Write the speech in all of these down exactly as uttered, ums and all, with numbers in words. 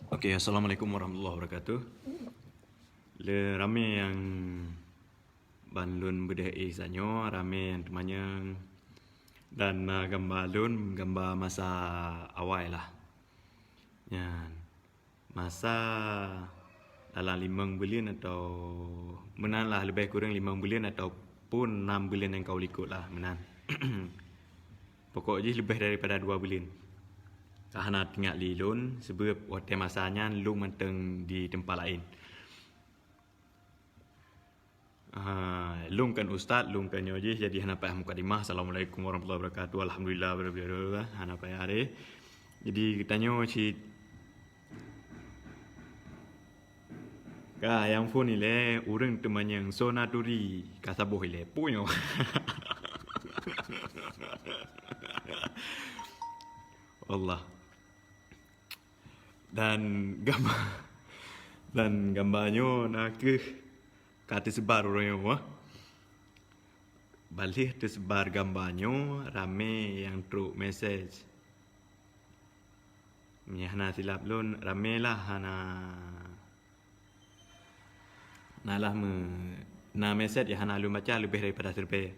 Oke, assalamualaikum warahmatullahi wabarakatuh. Le ramé nyang ban lôn beudeh éh sanyoe, ramé nyang teumanyong dan na gamba lôn, gamba masa awai lah. Nyan, masa dalam limong buleuen atau meunan lah, leubeh kureueng limong buleuen ataupun nam buleuen nyang ka u likot lah meunan. Pokok jih leubeh daripada dua buleuen. Ka hana teuingat lé lôn, sebab watée masa nyan lôn mantong di teumpat laén. Ah, lôn kan ustaz, lôn kan nyoe jih, jadi hana payah mukadimah. Assalamualaikum warahmatullahi wabarakatuh. Alhamdulillah, hana payah deh. Jadi geutanyoe cit ka nyang phon ilée ureueng teumanyong, soe na turi ka saboh ilée. Peue nyoe? Allah. Dan gamba, dan gamba nyoe na kheueh ka teusebar uroe nyoe. Ban lheueh teusebar gamba nyoe, ramé nyang trok message. Meunyoe hana silap lôn, ramé lah hana. Na lah me-, na message nyang hana lôn baca leubeh daripada siribée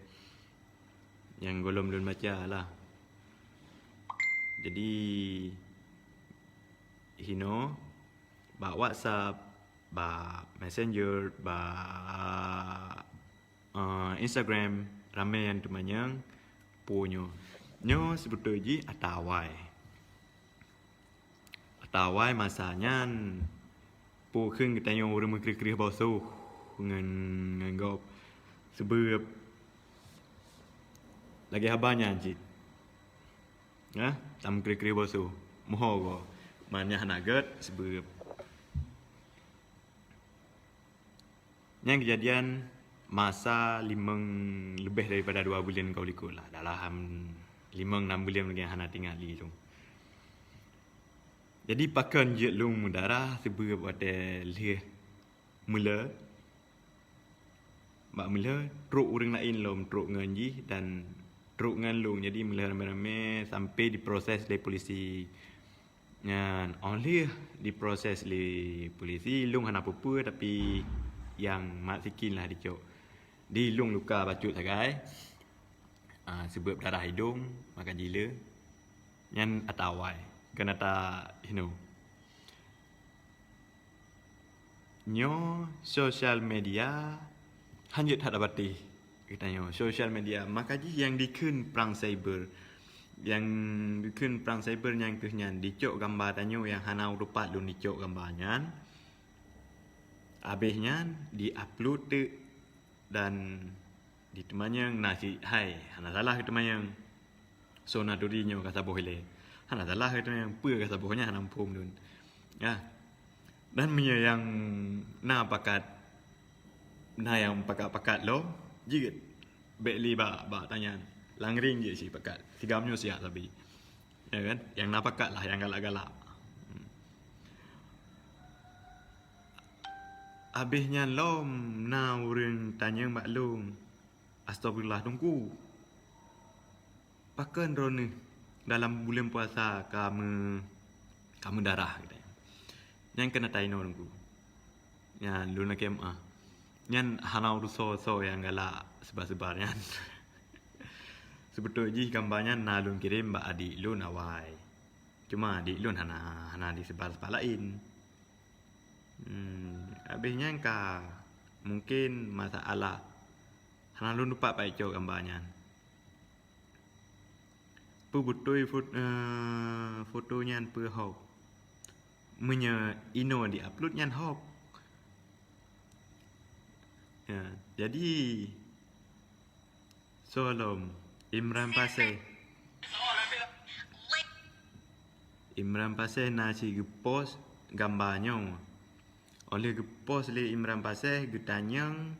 nyang gohlom lôn baca lah. Jadi, hinoe bak WhatsApp, bak Messenger, bak, eh, Instagram, ramé nyang teumanyong peue nyoe. Nyoe sibeutôi jih ata awai. Ata awai masa nyan, peue kheun geutanyoe ureueng meukreueh-kreueh boh soh ngon, ngon gob. Sebab lagée haba nyan cit. Nah, tameukreueh-kreueh boh soh. Meuho goe. Man nyan hana gét, sebab nyan keujadian masa limong, leubeh daripada dua buleuen ka u likot lah. Dalam limong nam buleuen lagée hana teuingat lé lôn. Jadi pakon jeuet lôn meudarah, sebab watée lheueh meulheueh, bak meulheueh trok ureueng laén lom trok ngon jih dan trok ngon lôn. Jadi meulheueh ramé-ramé sampai diproses lé polisi. Nyan, óh lheueh diproses lé polisi, lôn hana peue-peue, tapi nyang mat sikin lah dicok. Di lôn luka bacut sagai, ah, sebab darah idong, maka jile. Nyan ata awai, kon ata hinoe. Nyoe sosial media hanjeuet that tapatéh geutanyoe. Sosial media, maka jih nyang dikheun prang cyber. Nyang dikheun prang cyber nyan kheueh nyan, dicok gamba tanyoe nyang hana u teumpat lôn dicok gamba nyan. Abéh nyan, di-upload teuk dan diteumanyong na cit, hai, hana salah geuteumanyong. Soe na turi nyoe ka saboh ilée. Hana salah geuteumanyong, peue ka saboh nyan hana muphom lôn. Ya. Dan meunyoe nyang na pakat, na nyang pakat-pakat lom, jeuet. Bék lé bak, bak tanyan. Langring jeuet sipakat. Sigam nyoe siat sabe. Ya kan? Nyang na pakat lah, nyang galak-galak. Hmm. Abéh nyan lom na ureueng tanyong bak lôn, "Astagfirullah, Teungku. Pakon droeneueh dalam buleuen puasa ka meu-, ka meudarah?" Nyan keuneuk tainoe Teungku. Nyan lôn lakée meu'ah. Nyan hana urusan soe nyang galak seubar-seubar nyan. Seubeutôi jih gamba nyan na lôn kirém bak adik lôn awai. Cuma adik lôn hana, hana disebar teumpat laén. Hmm, abéh nyan ka mungken masalah hana lôn tupat paih cok gamba nyan. Peue beutôi fot-, eh, foto nyan peue hoax? Meunyoe inoe di-upload nyan hoax. Ya, jadi soe lom, Imran Paseh. Imran Paseh na cit geupost gamba nyoe. Óh lheueh geupost lé Imran Paseh, geutanyong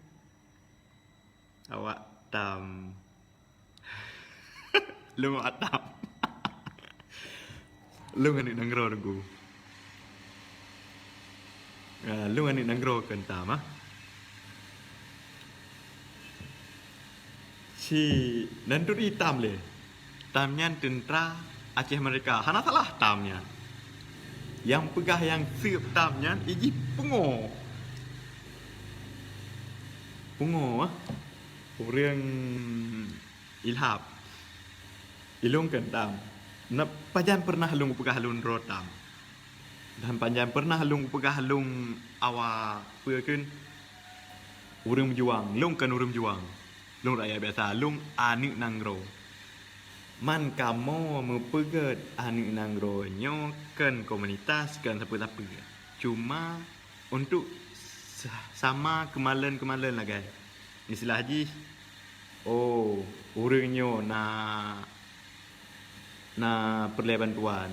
awak tam. Lôn awak tam. Lôn aneuk nanggroe Teungku. Ah, lôn aneuk nanggroe keu tam, ah. Si nan turi tam lé. Tam nyan teuntra Aceh Merdeka. Hana salah tam nyan. Nyang peugah nyang seueb tam nyan ijih pungo. Pungo, ah. Ureuëng ilhab. Ilong keu tam. Na pajan pernah lôn peugah lôn droe tam. Dan pajan pernah lôn peugah lôn awa peue kheun. Ureuëng meujuang, lôn kon ureuëng meujuang. Lôn rakyat biasa, lôn aneuëk nanggroe. Man kamoe meupeugét aneuëk nanggroe nyoe kon komunitas, kon sapeue-sapeue. Cuma untuk sa-, sama keumalon-keumalon lagée. Istilah jih, oh, ureuëng nyoe na, na peureulée bantuan.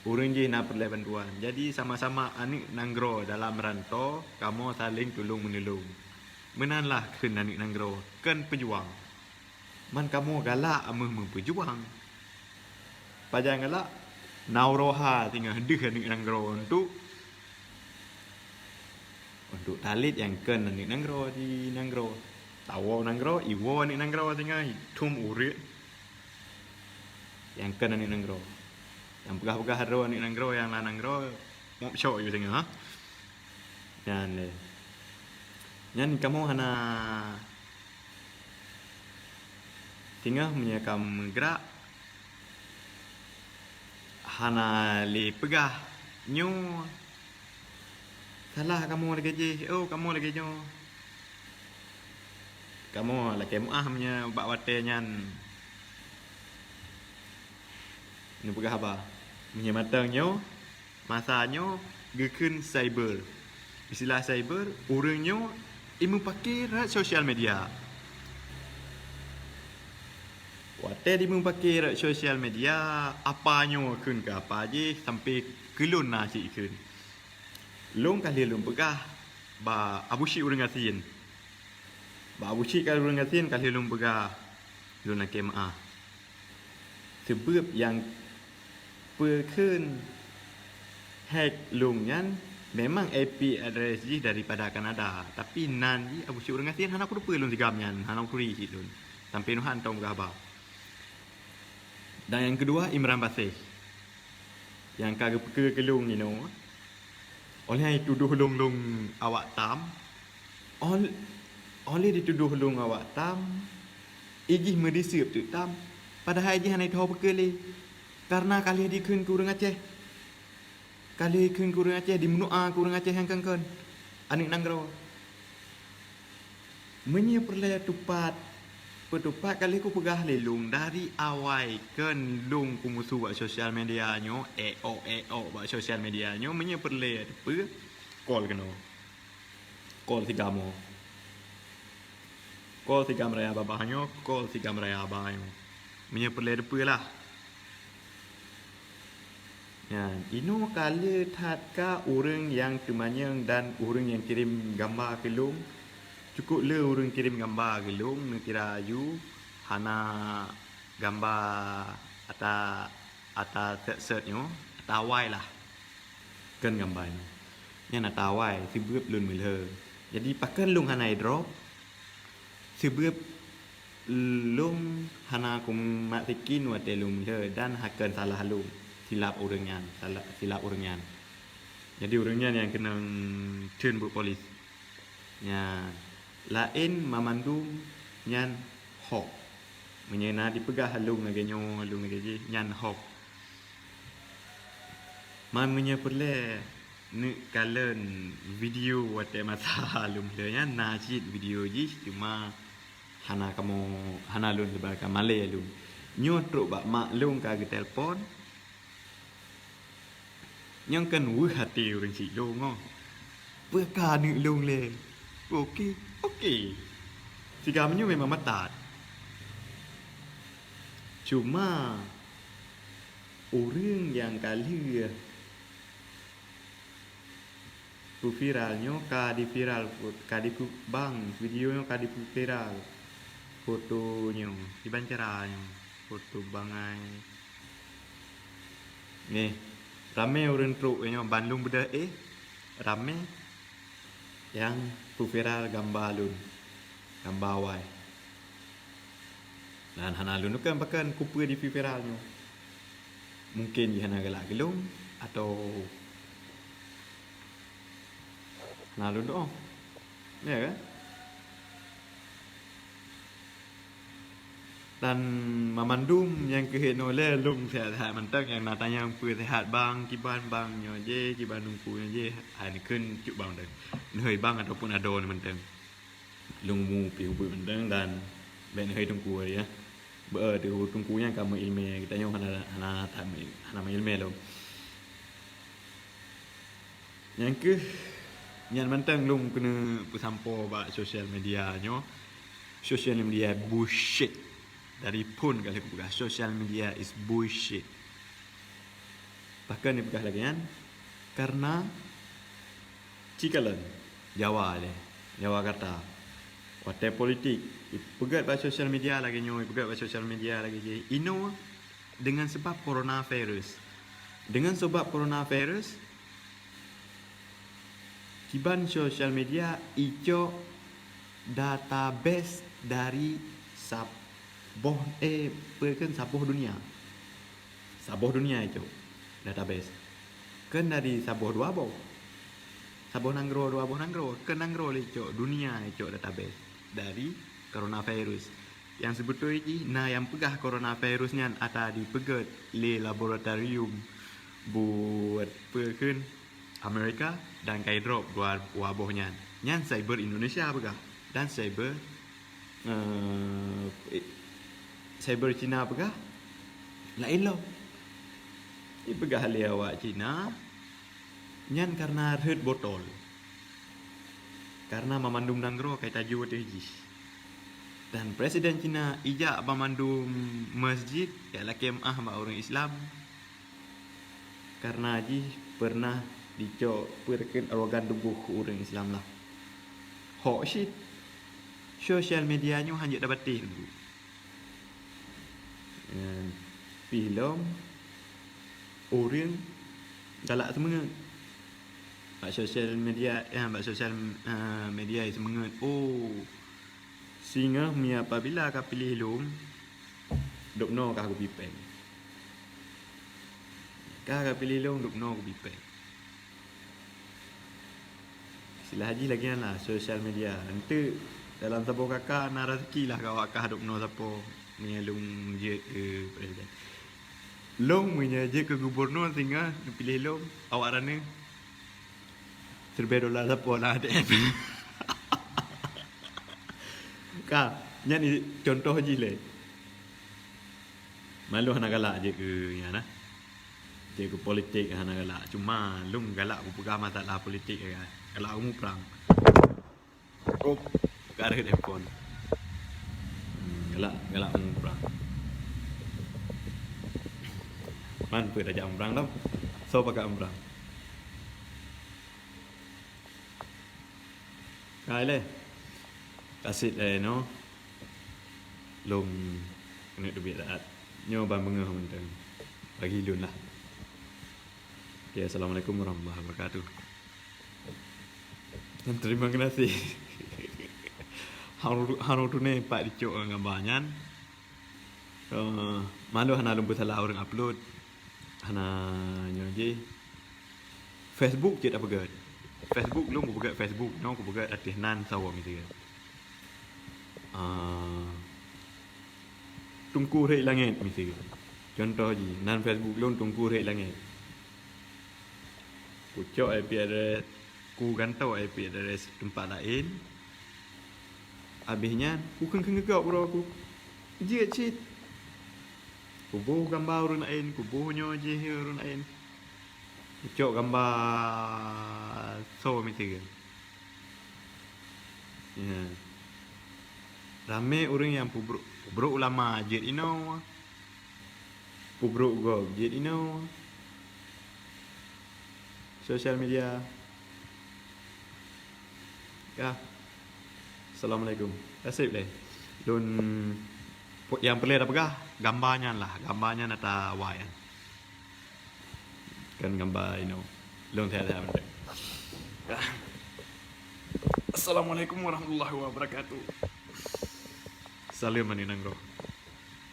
Ureuëng jih na peureulée bantuan. Jadi sama-sama aneuëk nanggroe dalam rantô, kamoe saléng tulông-meunulông. Meunan lah kheun aneuëk nanggroe, kon peujuang. Man kamoe galak meuh meupeujuang. Pajan galak, na uroe ha singoh deuh aneuëk nanggroe untuk, untuk talét nyang kon aneuëk nanggroe di nanggroe. Tawoe nanggroe, iwoe aneuëk nanggroe singoh, ithom ureuëng nyang kon aneuëk nanggroe. Nyang peugah-peugah droe aneuëk nanggroe, nyang na nanggroe, mok syok ju singoh, ha. Nyan lé. Nyan kamoe hana singoh meunyoe ka meugrak, hana lé peugah nyoe salah kamoe lagée jih, oh, kamoe lagée nyoe. Kamoe lakée meuáh meunyoe bak watée nyan neupeugah haba. Meunyoe mantong nyoe, masa nyoe geukheun cyber. Istilah cyber, ureuëng nyoe imeupake rot sosial media. Watée dimeupake rot sosial media, apa nyoe kheun keu apa jih sampai keu lôn na cit kheun. Lôn ka lheueh lôn peugah bak Abu Syik ureuëng gasien. Bak Abu Syik ka ureuëng gasien ka lheueh lôn peugah, lôn lakée meuáh. Seubeueb nyang peukheun hack lôn nyan memang I P address jih daripada Kanada, tapi nan jih Abu Syik ureuëng gasien hana kuteupeu lôn sigam nyan, hana kuturi cit lôn. Sampai nyoe han tong peugah haba. Dan nyang keudua, Imran Baséh. Nyang ka geupeukeue keu lôn inoe. Óh lheueh jitudoh lôn-lôn awak tam, óh, óh lheueh jitudoh lôn awak tam, ijih meudiseueb teuk tam, padahai jih hana jiteuho peue keu lé. Kareuna ka lheueh jikheun keu ureuëng Aceh. Ka lheueh jikheun keu ureuëng Aceh, jimeudoá keu ureuëng Aceh nyang kon-kon aneuëk nanggroe. Meunyoe peureulée tupat, peutupat ka lheueh kupeugah lé lôn dari awai kon lôn kumusu bak sosial media nyoe, éok-éok bak sosial media nyoe, meunyoe peureulée teupeu, call keunoe. Call sigamoe. Call sigam raya babah nyoe, call sigam raya aba nyoe. Meunyoe peureulée teupeu lah. Nyan, inoe ka le that ka ureuëng nyang teumanyong dan ureuëng nyang kirém gamba keu lôn. Cukôp le ureuëng kirém gamba keu lôn, neukira aju hana gamba ata, ata set-set nyoe, ata awai lah. Kon gamba nyoe. Nyan ata awai, seubeueb lôn meulhö. Jadi, pakon lôn hana idrop? Seubeueb lôn hana kumat sikin watée lôn meulhö dan hakon salah lôn, silap ureuëng nyan, salah, silap ureuëng nyan. Jadi ureuëng nyan nyang keunong theun buet polis. Nyan, laén mamandum nyan hok. Meunyoe na dipeugah lôn lagée nyoe, lôn lagée jih, nyan hok. Man meunyoe peureulée neukalon video watée masa lôn lheueh nyan, na cit video jih, cuma hana kamoe, hana lôn sebarkan, malée lôn. Nyoe trok bak mak lôn ka geutelepon. Nyang kan weueh até ureuëng syiek lôn nyoe. Peue ka aneuëk lôn lé? Oke, oke. Siga meunyoe memang matat. Cuma ureuëng nyang ka lheueh peuviral nyoe ka diviral, ka dikubang, video nyoe ka dipeuviral. Foto nyoe, kiban cara nyoe, foto bangai. Neh, ramé ureuëng trok nyoe bandum beudôh éh, ramé nyang peuviral gamba lôn, gamba awai. Dan hana lôn kan pakon kupeue di peuviral nyoe. Mungkin jih hana galak keu lôn atau Na lôn doa. Ya kan? Dan mamandum nyang keuhai nyoe lé lôn sehat-sehat mantong, nyang na tanyong peue sehat bang, kiban bang nyoe jih, kiban teungku nyoe jih, hai neukheun cuk bang mantong. Neuhôi bang ataupun adoe mantong. Lôn mu piôh beuet mantong dan bèk neuhôi teungku ya. Beu teungku nyan ka meuilmé, geutanyoe hana hana hana meuilmé lom. Nyang keuh nyan mantong lôn keuneuk peusampoe bak social media nyoe. Social media bullshit. Dari phon ka lheueh kupeugah, social media is bullshit. Pakon dipeugah lagèe nyan? Karena cikalon Jawa lé, Jawa kata. Watèe politik ipeugèt bak social media lagèe nyoe, ipeugèt bak social media lagèe jih. Inoe dengan sebab coronavirus. Dengan sebab coronavirus, kiban social media icok database dari saboh, eh, peue kheun, saboh dunia. Saboh dunia icok database. Kheun dari saboh dua boh. Saboh nanggroe dua boh nanggroe. Kheun nanggroe lé icok, dunia icok database dari coronavirus. Nyang sibeutôi jih na nyang peugah coronavirus nyan ata dipeugèt lé laboratorium buet peue kheun Amerika dan ka idrop dua, dua boh nyan. Nyan cyber Indonesia peugah dan cyber, eh, cyber Cina peugah laén lom. Ipeugah lé awak Cina nyan karena rhët botol. Karena mamandum nanggroe ka itaju ateueh jih. Dan presiden Cina ijak banmandum masjid jak lakèe meu'ah bak ureueng Islam. Karena jih pernah dicok peue kheun organ tuboh ureueng Islam lah. Hok cit. Social media nyoe hanjeuet tabatéh teungku. Eh, pih lom ureueng galak seumeungeut. Bak social media, eh, bak social, eh, media seumeungeut. Oh, singoh mi apabila ka piléh lôn, dubnoe ka kupi péng. Ka, ka piléh lôn, dubnoe kupi péng. Istilah jih lagèe nyan lah, social media. Enteuk dalam saboh kaka na raseuki lah kawak kah dubnoe sapo meunyoe lôn jeuet keu presiden. Lôn meunyoe jeuet keu gubernur singoh neupiléh lôn, awak raneuk siribèe dolar sapo lam A T M. Ka, nyan i-, contoh jih lé. Malu hana galak jeuet keu nyan nah. Jeuet keu politik hana galak. Cuma lôn galak kupeugah masalah politik ya. Galak kumuprang. Kop, ka rhët handphone. Hmm, galak, galak kumuprang. Man peue tajak muprang lom? Soe pakat muprang? Hai lé. Kasét lé no. Lôn keuneuk teubiet saat. Nyoe ban beungoh mantong. Bagi lôn lah. Oke, assalamualaikum warahmatullahi wabarakatuh. Dan terima kasih. Haro, haro tunai pat dicok ngon gambar nyan. Eh, malu hana lôn peusalah ureueng upload. Hana nyoe jih. Facebook cit tapeugèt. Facebook lôn kupeugèt Facebook, nyoe kupeugèt ateueh nan sawa miseue. Ah, Teungku Rhek Langèt miseue. Contoh jih, nan Facebook lôn Teungku Rhek Langèt. Kucok I P address, kugantoe I P address teumpat laén. Abéh nyan, kukheun-kheun keu gob uroe ku. Jeuet cit. Kuboh gamba ureueng laén, kuboh nyoe jih ureueng laén. Kucok gamba soe miseue. Ya. Ramé ureueng nyang peubrok, peubrok ulama jeuet inoe. Peubrok gob jeuet inoe. Social media. Ya. Assalamualaikum. Kaseb lé. Lôn, nyang peureulèe tapeugah, gamba nyan lah. Gamba nyan ata awai nyan. Kan gamba inoe. Lôn that-that mantong. Assalamualaikum warahmatullahi wabarakatuh. Salam aneuk nanggroe.